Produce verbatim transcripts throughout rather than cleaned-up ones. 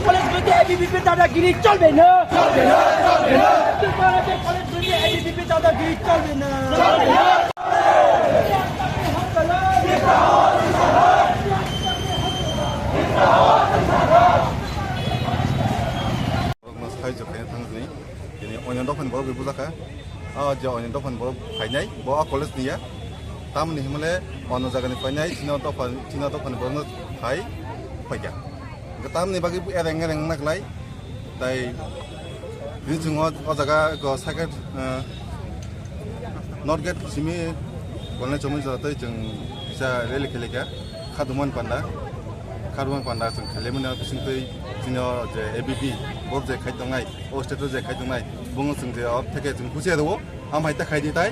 কলেজ বইতে এবিভিপি দাদাগিরি চলবে না। চলবে না, চলবে না। কলেজ বইতে এবিভিপি দাদাগিরি চলবে না। চলবে না। Borokno sai jokhaina thangni, tini oino dophani borok bai bujakha. O je oino dophani borok phainai, bo o college niya. Tamoni himle ono jagani phainai, chino dophani, chino dophani borokno phai phaikha. Hwnkhe tamoni bagwi ereng ereng wngna klai. Tai bini chwng o, o jaga go second, eh, North Gate simi bolnai chomui jora tei chwng kisa rally khailai kha. Khadumani panda, khadumani panda chwng khailaimani bisingtwi chini o je A B P borok je khai tongnai, o state o je khai tongnai, bono chwng je o theke chwng khuchi rwo. Ham hai ta khai di tai,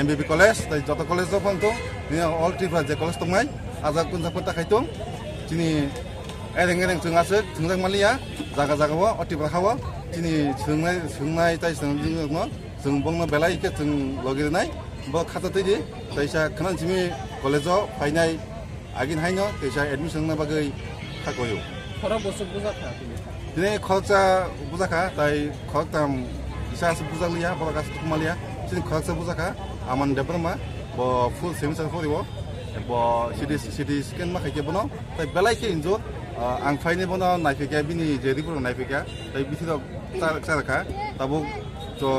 M B B college, tai joto college rok phano tong, nini all Tripura je college tongnai, ajak punjak ta khai tong, chini ereng ereng chwng aswk thwngjak manliya, jaga jaga o, o Tripura ha o, chini swngnai, swngnai tai swngnai. Chwng bongno belai khe chwng logi rwnai, bo khata twi di, teisa khwnang simi college o phainai agini haino teisa admission wngna bagwi kha koyo. Khorok bwswk bujakha tini? Tini khoroksa bujakha, tai khoroktam kisa aswk bujakliya, borok aswk tukumalia. Chini khoroksa bujakha, Aman Debbarma, bo full semester phorio, bo C T, C T scan ma khaikhe bono, tai belai khe injure, ah, ang phainai bono naiphaikha, bini je report naiphaikha, tai bisirok char-, charkha, tabuk to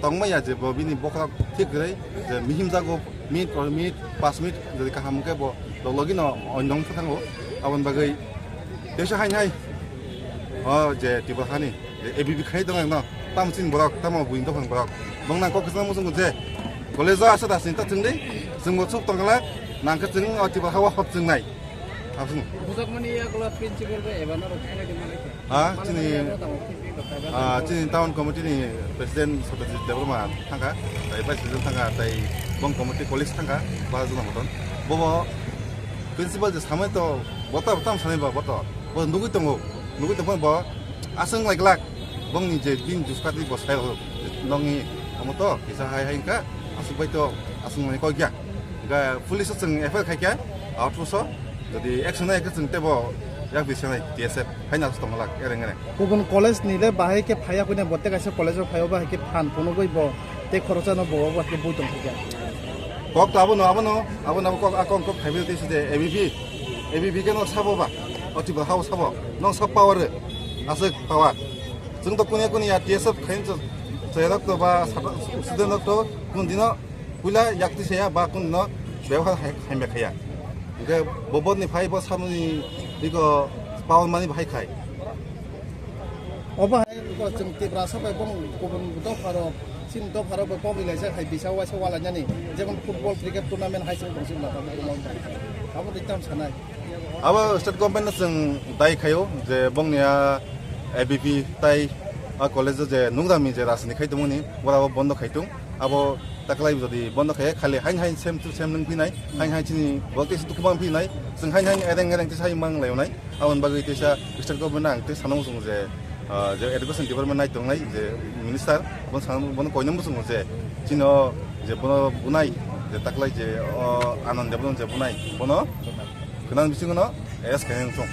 tongmaya je bo bini bokhorok thik kwrwi, je mihim jago minute por minute, pas minute, jodi kaham hwnkhe bo logi no oino wngkha thango, aboni bagwi teisa haini hai, o je Tripura hani, je A B B khai tongo no, tamo chini borok, tamo buini dophani borok, bongna kok kwchangma muchungo je college o aswk da chini ta thwngdi, chwngbo chuk tongkha, nangkhe chwng o Tripura ha o hop chwngnai. Aswk. Bujakmani yagulo principal bai eba norok thangwi di manai khe. Ha, manai chini, yagulo tamo P P K kaiba ah, tamo. Chini town committee ni president Satyajit Debbarma thangkha, tai vice president thangkha, tai bong committee college thangkha, bara jona moton. Bobo principal je samai to bota tam sanai ba boto. Bo nugui tongo, nugui tongphano bo aswng lai glak. Bongni je bini juskati bo sai rok nongni omo to kisa hai hai wngkha, aswk bai to aswk nai kok ya. Ga police o chwng F I R khaikha, atharoso, jodi action nai khe chwng tebo yak di sanai T S F, haino aswk tongwlak, ereng ereng. Kubun college ni le bahai khe phaiya kuina botte kaisa college o phaio bahai khe phan phunugwi bo tei khoroksa no bo bahai khe bui tong khaikha. Kok to abono, abono, abono abo kok, a kok, kok phaibai tei side A B B, A B B khe no sabo ba, o Tripura ha o sabo, no sab power, aswk power. Chwng to kunia kunia T S F khain chwng, chwng rok to ba student rok to kun dino Puila yakti saya ba kun no bebohar hai, hai me khaya. Hingke bobor ni phai bo samni iko power mani bahai khai. Obo hai ko chwng Tiprasa bai bong kubun dopha rok, chini dopha rok bai kok rilai jak hai bisa waisa wala nani. Jemon football, cricket tournament hai chwng tong sing na tamo abo ri tam sanai. Abo state government no chwng dai khaio je bongni a A B P tai a college o je nungrami je rajniti khai tongmani ora o bondo khai tong. Abo taklai jodi bondo khai khali hain hain sem tu sem nung phinai, hain hain chini bol tei tu kubang phinai, chwng hain hain ereng ereng tei sai mang lai nai. Aboni bagwi teisa state government ang tei sanung sung je, ah, je education department nai tongnai je minister, bon sanung bon koinung sung je chino je bono bunai je taklai je o Anand Debbarma je bunai bono khwnang bisingo no arrest khainai wng thung.